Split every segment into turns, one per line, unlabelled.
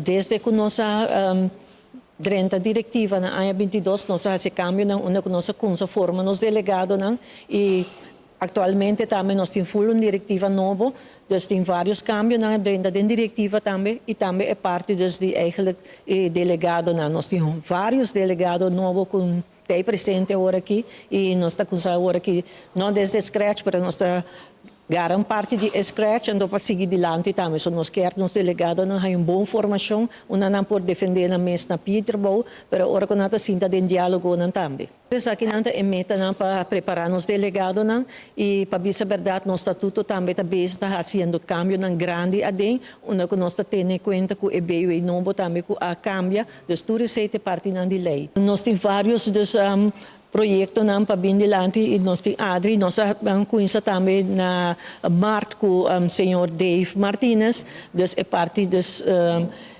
Desde ku nos a drenta direktiva na aña 22, nos a hasi kambionan unda ku nos a kuminsá forma nos delegadonan i aktualmente tambe nos tin full un direktiva nobo, dus tin vários kambionan drenta den direktiva tambe i tambe e parti dus di eigenlijk e delegadonan. Nos tin vários delegado nobo ku ta presente awor aki i nos ta kuminsá awor aki, no desde scratch, pero nos ta gara un parti di scratch anto pa sigui dilanti tambe. So nos ke nos delegadonan haña un bon formashon, unda nan por defendé nan mes na pia di trabou, pero ora ku nan ta sinta den diálogonan tambe. Esakinan ta e metanan pa prepará nos delegadonan i pa bisa bèrdat nos statuto tambe ta bezig ta hasiendo kambionan grandi aden, unda ku nos ta tene kuenta ku e BW nobo tambe ku a kambia, dus tur esei ta e partinan di lei. Nos tin vários dus proyektonan pa bin dilanti i nos tin Adri, nos a kuminsá tambe na mart ku señor Dave Martinez, dus e parti dus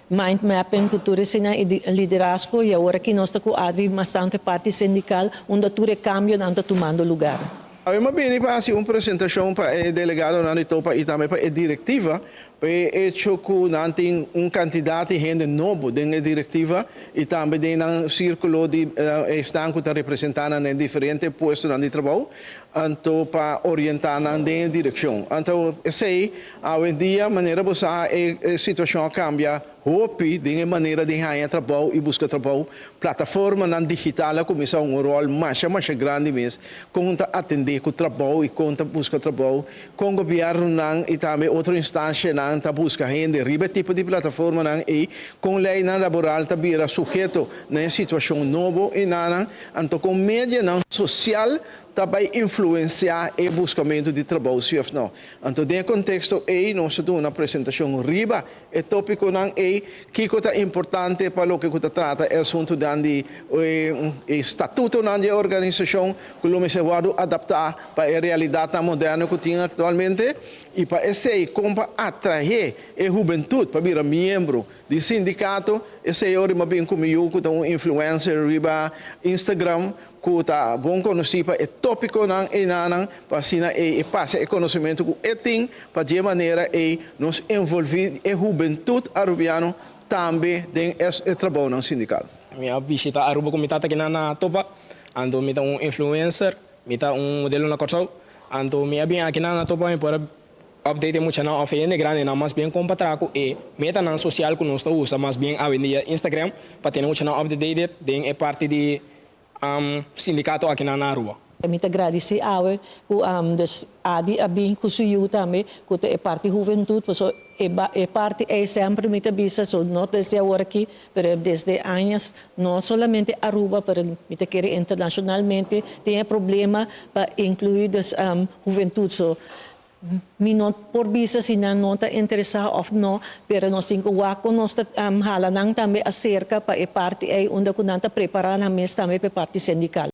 mind mapping ku tur esei i liderazgo i awor aki nos ta ku Adri bastante parti sindikal unda tur e kambionan ta tumando lugá.
Awe m'a bini pa hasi un presentashon pa e delegadonan di TOPA i tambe pa e direktiva, pa e hecho ku nan tin un kantidat di hende nobo den e direktiva i tambe den nan sírkulo di esnan ku ta representá nan den diferente puestonan di trabou, anto pa orientá nan den e direkshon. Anto esei awendia manera bo sa e situashon a kambia hopi den e manera di haña trabou i buska trabou. Plataformanan digital a kuminsá un ròl masha masha grandi mes kon ta atendé ku trabou i kon ta buska trabou, kon gobièrnunan i tambe otro instansianan ta buska hende riba e tipo di plataformanan ei, kon leinan laboral ta bira suheto na e situashon nobo i nan, anto kon medianan sosial ta bai influensiá e buskamentu di trabou si òf no. Anto den e konteksto ei nos a duna presentashon riba e tópikonan ei, kiko ta importante pa loke ku ta trata e asuntunan di e statutonan di e organisashon ku lo mester wòrdu adaptá pa e realidatnan moderno ku tin aktualmente i pa esei kon pa atraé e hubentut pa bira miembro di sindikato. Esei ora mi a bin ku mi yu ku ta un influencer riba Instagram ku ta bon konosí pa e tópikonan einanan pa asina ei e pasa e konosementu ku e tin pa di e manera ei nos envolví e hubentut arubiano tambe den e trabounan sindikal.
Mi a bishita Aruba ku mi tata kinan na Topa, anto mi ta un influencer, mi ta un modelo na Kòrsou, anto mi a bin akinan na Topa mi por a update e muchanan òf e hende grandenan mas bien kon pa traha ku e metanan sosial ku nos ta usa mas bien awendia Instagram pa tene muchanan updated den e parti di sindikato akinan na Aruba.
Mi ta gradisí awe ku dus Adi a bin ku su yu tambe ku ta e parti huventut pasobra e parti ei semper mi ta bisa so no desde awor aki pero desde añas no solamente Aruba pero mi ta kere internashonalmente tin e problema pa inkluí dus huventut so mi no por bisa si nan no ta interesá òf no pero nos tin ku wak ku nos ta hala nan tambe aserka pa e parti ei unda ku nan ta prepará nan mes tambe pa e parti sindikal.